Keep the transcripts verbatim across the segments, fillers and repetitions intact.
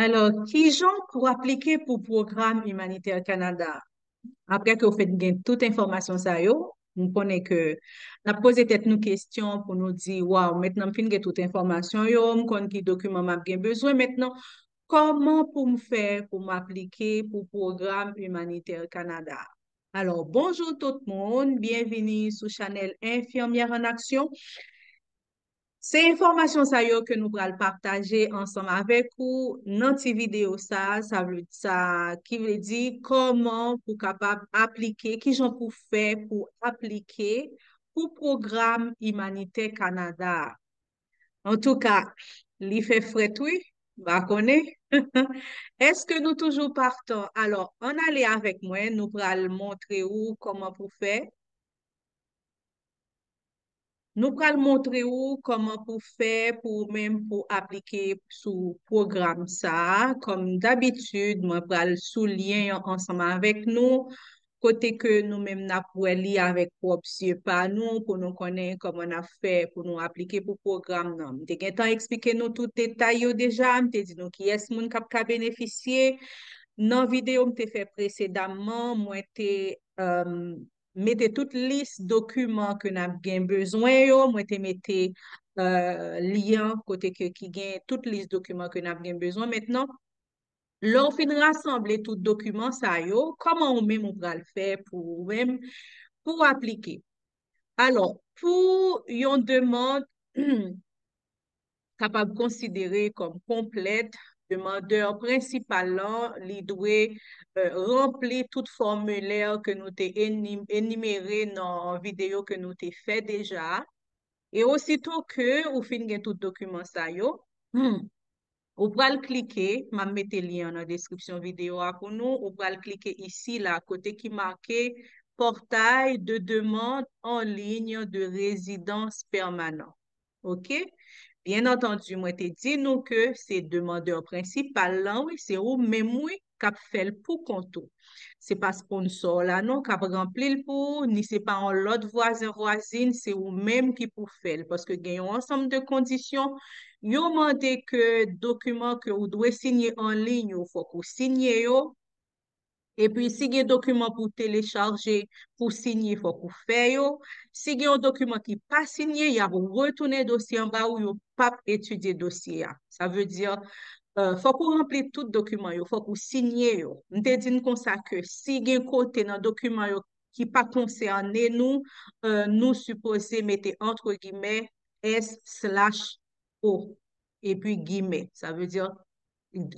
Alò, kijan pou aplike pou pwogram Imanitè Kanada? Apre ke w fin gen tout enfòmasyon sa yo, m konnen ke n ap poze tèt nou kesyon pou nou di, waw, mentnan m fin gen tout enfòmasyon yo, m konn ki dokiman m ap gen bezwen mentnan, kòman pou m fè pou m aplike pou pwogram Imanitè Kanada? Alò, bonjou tout moun, byenvini sou chanèl Infirmière en Action. Se enfòmasyon sa yo ke nou pral pataje ansanm avèk ou nan ti videyo sa, sa vle, sa ki vle di kòman pou kapab aplike, kijan pou fè pou aplike pou pwogram Imanitè Kanada a. Antouka, li fè frèt wi, m pa konnen. Èske nou toujou partan? Alò, ann ale avèk mwen, nou pral montre ou kòman pou fè. Nou pral montre ou kòman pou fè pou ou menm pou aplike sou pwogram sa a. Kòm dabitid, mwen pral sou lyen an ansanm avèk nou, kote ke nou menm n ap wè li avèk pwòp zye pa nou pou nou konnen kòman n ap fè pou nou aplike pou pwogram nan. M te gentan eksplike nou tout detay yo deja, m te di nou kiyès moun k ap ka benefisye. Nan videyo m te fè presedamman, mwen te, um, mete tout lis dokiman ke n ap gen bezwen yo. Mwen te mete, euh, lyen kote ke ki gen tout lis dokiman ke n ap gen bezwen. Mentnan, lè w fin rasanble tout dokiman sa yo, kòman ou menm ou pral fè pou ou menm pou w aplike? Alò, pou yon demann kapab konsidere kòm konplèt, demandè prensipal lan, li dwe, euh, ranpli tout fòmilè ke nou te eni-, enimere nan videyo ke nou te fè deja. E osito ke ou fin gen tout dokiman sa yo, hmm, ou pral klike, m ap mete lyen an nan deskripsyon videyo a pou nou, ou pral klike isi la, kote ki make Portail de demande en ligne de résidence permanente. Oke? Byen antandi, mwen te di nou ke se demandè prensipal lan, wi, se ou menm, wi, k ap fè l pou kont ou. Se pa sponsò w la, non, k ap ranpli l pou ou, ni se pa yon lòt vwazen, vwazin, se ou menm ki pou fè l. Paske gen yon ansanm de kondisyon, yo mande ke dokiman ke ou dwe sinye an liy yo, fòk ou sinye yo. Epi, si gen dokiman pou telechaje, pou sinye, fòk ou fè yo. Si gen yon dokiman ki pa sinye, y ap retounen dosye an ba ou, yo p ap etidye dosye a. Sa vle di, euh, fòk ou ranpli tout dokiman yo, fòk ou sinye yo. M te di n konsa ke si gen kote nan dokiman yo ki pa konsène nou, euh, nou sipoze mete antre gimè, S slash O, epi gimè. Sa vle di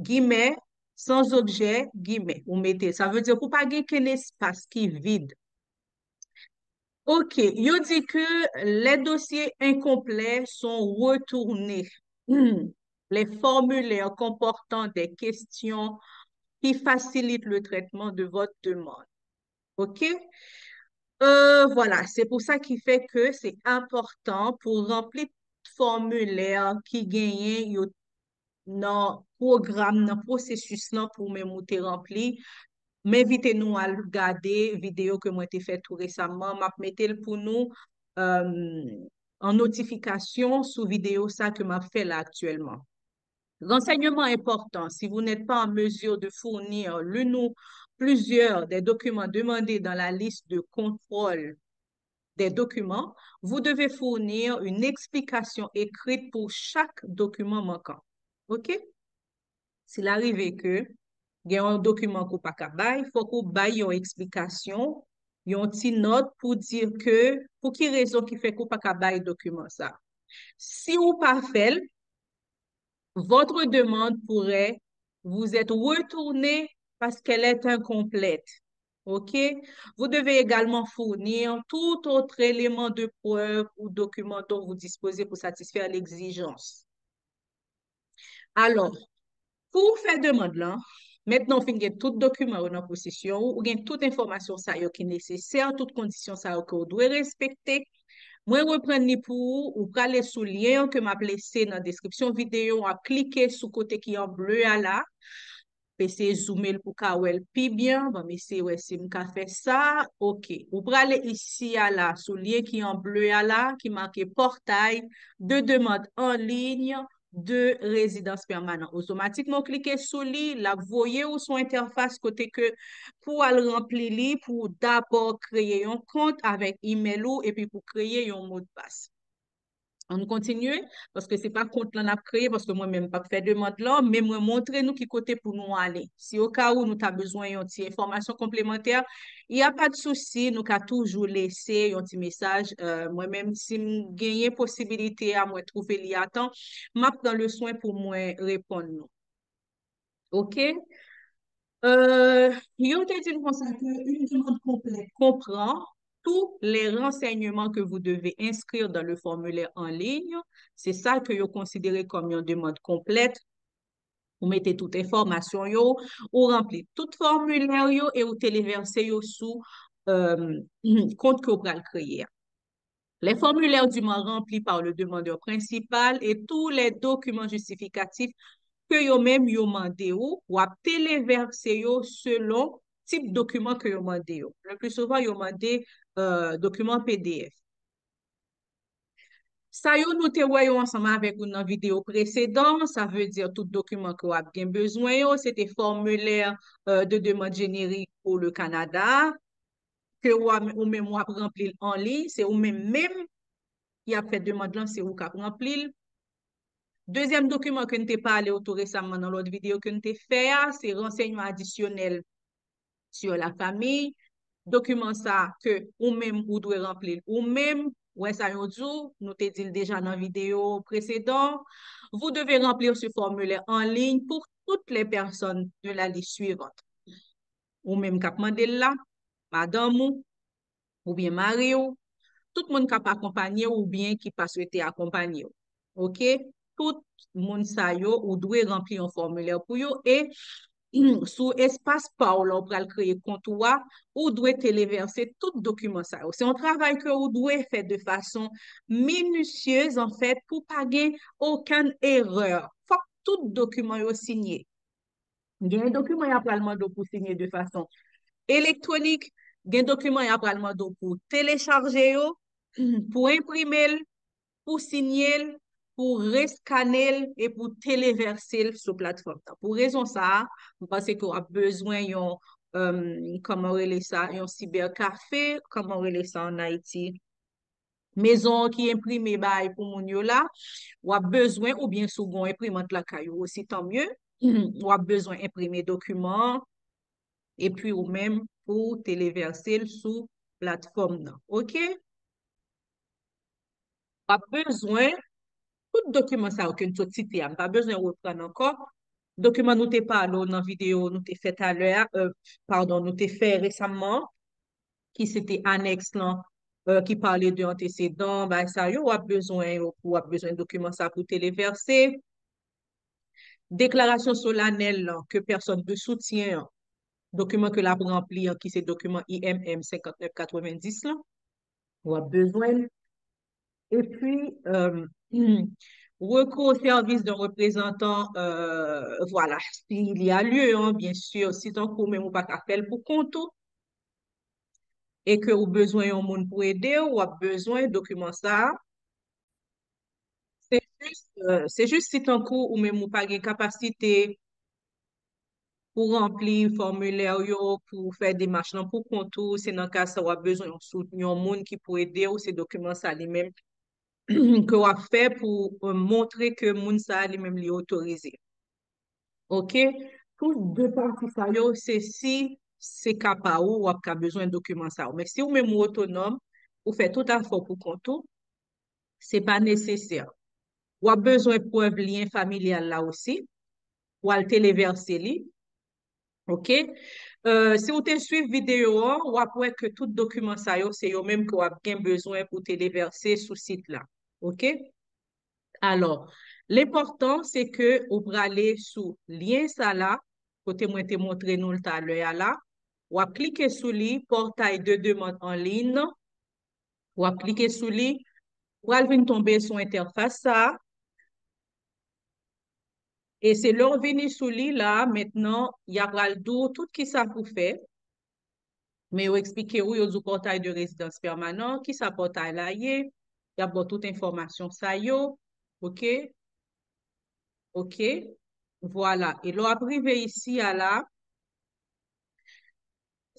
gimè, sans objè, gimè. Ou mete, sa vle di pou pa gen kenn espas ki vid. Oke, yo di ke les dossiers incomplets sont retournés. Les formulaires comportant des questions qui facilitent le traitement de votre demande. Oke? Euh, vwala, se pou sa ki fè ke se enpòtan pou ranpli fòmilè ki genyen yo nan pwogram, nan pwosesis lan pou menm ou te ranpli. M envite nou al gade videyo ke mwen te fè tou resaman. M ap mete l pou nou, euh, an notifikasyon sou videyo sa ke m ap fè la aktyèlman. Renseignement important, si vous n'êtes pas en mesure de fournir l'une ou plusieurs des documents demandés dans la liste de contrôle des documents, vous devez fournir une explication écrite pour chaque document manquant. Oke? Si l arive ke gen yon dokiman ke w pa ka bay, fòk ou bay yon eksplikasyon, yon ti nòt pou di ke pou ki rezon ki fè ke w pa ka bay dokiman sa. Si ou pa fè l, votre demande pourrait vous être retournée parce qu'elle est incomplète. Ok? Vous devez également fournir tout autre élément de preuve ou document dont vous disposez pour satisfaire l'exigence. Alò, pou w fè demann lan, mentnan w fin gen tout dokiman yo nan posesyon ou, ou gen tout enfòmasyon sa yo ki nesesè, tout kondisyon sa yo ke w dwe respekte. Mwen reprann li pou ou, ou prale sou lyen an ke m ap lese nan deskripsyon videyo, w ap klike sou kote ki an ble a la. Eseye zoume l pou w ka wè l pi byen. Ban m eseye wè si m ka fè sa. Ok. Ou prale isi a la, sou lyen ki an ble a la, ki make portail de demande en ligne de rezidans pèmanan. Otomatikman, w klike sou li, l ap voye w sou entèfas kote ke pou w al ranpli li, pou w dabò kreye yon kont avèk imèl ou, epi pou kreye yon modpas. Ann kontinye, paske se pa kont lan n ap kreye, paske mwen menm m p ap fè demann lan, men mwen montre nou ki kote pou nou ale. Si o ka ou nou ta bezwen yon ti enfòmasyon konplemantè, y a pas de souci, nou ka toujou lese yon ti mesaj. Euh, mwen menm, si m genyen posibilite a, mwen twouve li a tan, m ap pran le swen pou mwen reponn nou. Ok? Euh, yo te di m konsa ke une demande complète comprend tous les renseignements que vous devez inscrire dans le formulaire en ligne. Se sa ke yo konsidere kòm yon demann konplèt. Ou mete tout enfòmasyon yo, ou ranpli tout fòmilè yo e ou televèse yo sou euh, kont ke w pral kreye a. Les formulaires dûment remplis par le demandeur principal et tous les documents justificatifs ke yo menm yo mande w, w ap televèse yo selon tip dokiman ke yo mande yo. Le plus souvent, yo mande euh, dokiman P D F. Sa yo nou te wè yo ansanm avèk ou nan videyo presedan, sa vle di tout dokiman ke w ap gen bezwen yo, se te formilè euh, de demande générique pour le Canada, ke w a, ou menm w ap ranpli l an liy, se ou menm menm ki ap fè demann lan, se ou k ap ranpli l. Dezyèm dokiman ke n te pale w tou resaman nan lòt videyo ke n te fè a, se ransèyman adisyonèl sur la famille. Dokiman sa ke ou menm ou dwe ranpli l ou menm, wè sa yo di w, nou te di l deja nan videyo presedan. Vous devez remplir ce formulaire en ligne pour toutes les personnes de la liste suivante. Ou menm k ap mande l la, madanm ou, oubyen mari w, tout moun k ap akonpanye w oubyen ki pa swete akonpanye w. Ok? Tout moun sa yo, ou dwe ranpli yon fòmilè pou yo e sou espas pa w la w pral kreye kont ou a, ou dwe televèse tout dokiman sa yo. Se yon travay ke ou dwe fè de fason minisyez, anfèt, pou pa gen okenn erè. Fòk tout dokiman yo sinye. Gen dokiman y ap pral mande w pou sinye de fason elektwonik, gen dokiman y ap pral mande w pou telechaje yo, pou enprime l, pou sinye l, pou reskane l e pou televèse l sou platfòm nan. Pou rezon sa a, m panse ke w ap bezwen yon, euh, kòman rele sa, yon siberkafe, kòman rele sa an Ayiti? Mezon ki enprime bagay pou moun yo la, w ap bezwen, oubyen si w gen yon enprimant lakay ou osi, tan mye, w ap bezwen enprime dokiman an, epi ou menm pou televèse l sou platfòm nan. Ok? W ap bezwen tout dokiman sa yo ke n sot site a, m pa bezwen reprann ankò. Dokiman nou te pale w nan videyo nou te fè talè a, euh, padon, nou te fè resaman, ki se te anèks lan, euh, ki pale de antesedan, bagay sa yo, w ap bezwen yo, w ap bezwen dokiman sa pou televèse. Deklarasyon solanèl lan ke pèsòn de soutyen an, dokiman ke l ap ranpli an, ki se dokiman I M M senkant nèf katrevenndis lan, w ap bezwen l. Epi, euh, rekou o sèvis de reprezantan, euh, vwala, si il y a lieu, hein, byen si, si tankou ou menm ou pa ka fè l pou kont ou, e ke ou bezwen yon moun pou ede w, w ap bezwen dokiman sa a. Se jis, euh, se jis si tankou ou menm ou pa gen kapasite pou ranpli fòmilè yo, pou fè demach lan pou kont ou, se nan ka sa w ap bezwen yon sout-, yon moun ki pou ede w, se dokiman sa li menm ke w ap fè pou, euh, montre ke moun sa li menm li otorize. Ok? Tout de pati sa yo, se si se ka pa ou, w ap ka bezwen dokiman sa yo. Men si ou menm ou otonòm, ou fè tout afè w pou kont ou, se pa nesesè. W ap bezwen prèv lyen familyal la osi. W al televèse li. Ok? Euh, si w te swiv videyo an, w ap wè ke tout dokiman sa yo, se yo menm ke w ap gen bezwen pou televèse sou sit la. Ok? Alò, lenpòtan, se ke ou prale sou lyen sa la, kote mwen te montre nou l talè a la. W ap klike sou li, pòtay de demann an liy nan. W ap klike sou li, w al vin tonbe sou entèfas sa a. E se lè w vini sou li la, mentnan, y ap pral di w tout kisa pou fè. Men yo eksplike w, yo di w pòtay de rezidans pèmanan, kisa pòtay la ye, y ap ba w tout enfòmasyon sa yo, ok? Ok? Vwala. E lè w ap rive isi a la,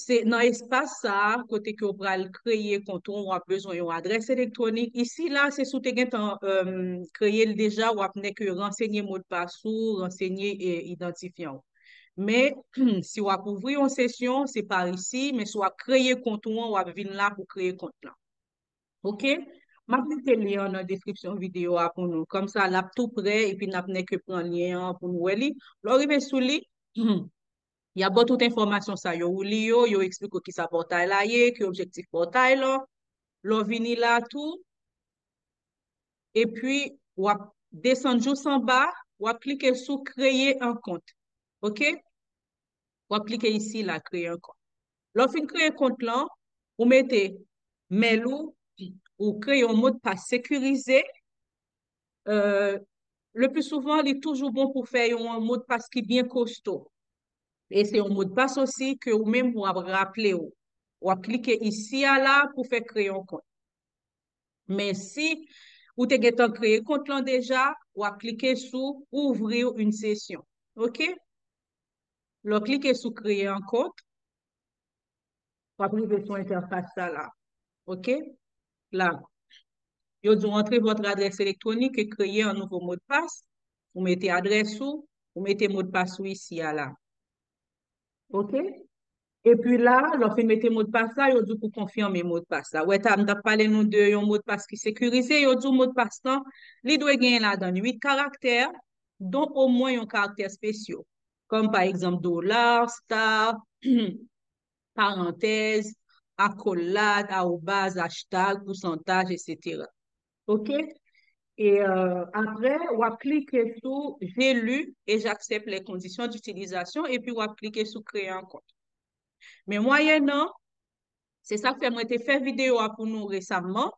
se nan espas sa a, kote ke w pral kreye kont ou, w ap bezwen yon adrès elektwonik. Isi la, se si w te gentan, euh, kreye l deja, w ap nèk ransenye modpas ou, ransenye, e, idantifyan w. Men, si w ap ouvri yon sesyon, se pa isi, men si w ap kreye kont ou an, w ap vin la pou kreye kont lan. Ok? M ap mete lyen an nan deskripsyon videyo a pou nou. Kòmsa, l ap tou prè, epi n ap nèk pran lyen an pou nou wè li. Lè w rive sou li, y ap ba w tout enfòmasyon sa yo. Ou li yo, yo eksplike w kisa pòtay la ye, ki objektif pòtay lan. Lè w vini la tou, epi w ap desann jous anba, w ap klike sou kreye an kont. Ok? W ap klike isi la, kreye an kont. Lè w fin kreye kont lan, ou mete mèl ou, ou kreye yon modpas sekirize. Euh, le plus souvent, li toujou bon pou fè yon modpas ki byen kosto. E se yon modpas osi ke ou menm w ap raple w. W ap klike isi a la pou fè kreye yon kont. Men si ou te gentan kreye kont lan deja, w ap klike sou ouvrir une session. Ok? Lè w klike sou kreye an kont, w ap rive sou entèfas sa la. Ok? La. Yo di w entrer votre adresse électronique et créer un nouveau mot de passe. Ou mete adrès ou, ou mete modpas ou isi a la. Ok? Epi la, lè w fin mete modpas la, yo di w pou konfime modpas la. Wè, ta, m t ap pale nou de yon modpas ki sekirize, yo di w modpas lan, li dwe genyen ladan l uit karaktè, dont omwen yon karaktè espesyal. Kòm pa egzanp, dola, star, parantèz, akolad, awobaz, hashtag, pousantaj, etsetera. Ok? E, euh, apre, w ap klike sou J'ai lu et j'accepte les conditions d'utilisation, epi w ap klike sou kreye an kont. Men mwayennan, se sa k fè mwen te fè videyo a pou nou resamman.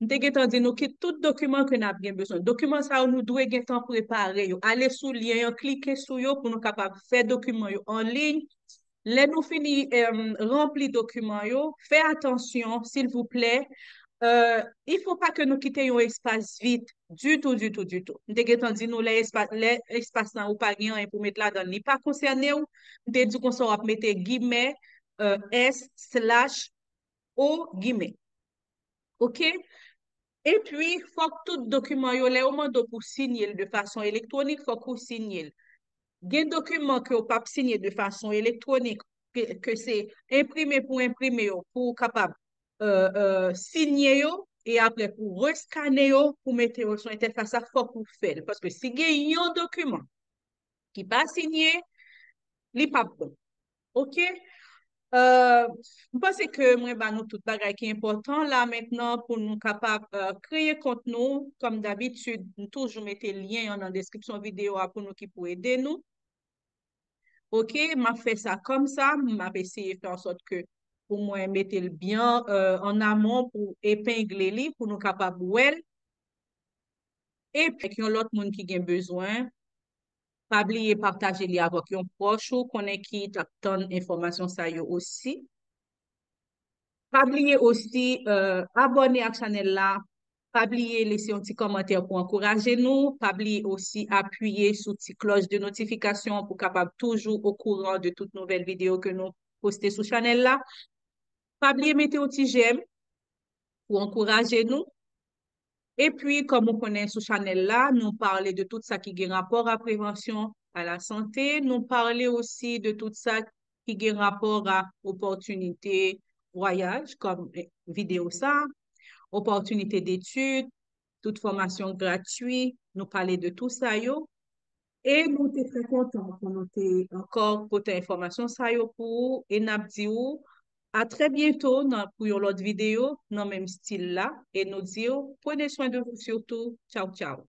M te gentan di nou ki tout dokiman ke n ap gen bezwen. Dokiman sa yo, nou dwe gentan prepare yo. Ale sou lyen an, klike sou yo pou nou kapab fè dokiman yo an liy. Lè nou fini, em, ranpli dokiman yo, fè atansyon, silvouplè. Euh, il faut pas que nou kite yon espas vid ditou, ditou, ditou. M te gentan di nou lè espas, lè espas lan ou pa gen anyen pou met ladan l, li pa konsène w. M te di konsa w ap mete gimè, euh, S slash O gimè. Ok? Epi, fòk tout dokiman yo, lè yo mande w pou sinye l de fason elektwonik, fòk ou sinye l. Gen dokiman ke w p ap sinye de fason elektwonik, ke, ke se enprime pou enprime yo, pou w kapab, euh, euh, sinye yo, e apre pou reskane yo, pou mete yo sou entèfas la, fòk ou fè l. Paske si gen yon dokiman ki pa sinye, li p ap bon. Ok? Euh, m panse ke mwen ba nou tout bagay ki enpòtan la mentnan pou nou kapab, euh, kreye kont nou. Kòm dabitid, m toujou mete lyen an nan deskripsyon videyo a pou nou ki pou ede nou. Ok, m ap fè sa kòmsa, m ap eseye fè an sòt ke pou mwen mete l byen, euh, an amon pou epengle li, pou nou kapab wè l. Epi, yon lòt moun ki gen bezwen, pa bliye pataje li avèk yon pwòch ou konnen ki t ap tann enfòmasyon sa yo osi. Pa bliye osi, euh, abòne ak chanèl la. Pa bliye lese yon ti kòmantè pou ankouraje nou. Pa bliye osi apiye sou ti klòch de notifikasyon pou kapab toujou okouran de tout nouvèl videyo ke nou poste sou chanèl la. Pa bliye mete yon ti jèm pou ankouraje nou. Epi, kòm ou konnen sou chanèl la, nou pale de tout sa ki gen rapò a prevansyon, a la sante. Nou pale osi de tout sa ki gen rapò a opòtinite vwayaj, kòm, eh, videyo sa, opòtinite detid, tout fòmasyon gratwi. Nou pale de tout sa yo. E nou te trè kontan pou nou te ankò pote enfòmasyon sa yo pou ou. E n ap di w a trè byento nan, pou yon lòt videyo nan menm stil la. E nou di w, prenez soin de vous surtout. Tchaw, tchaw.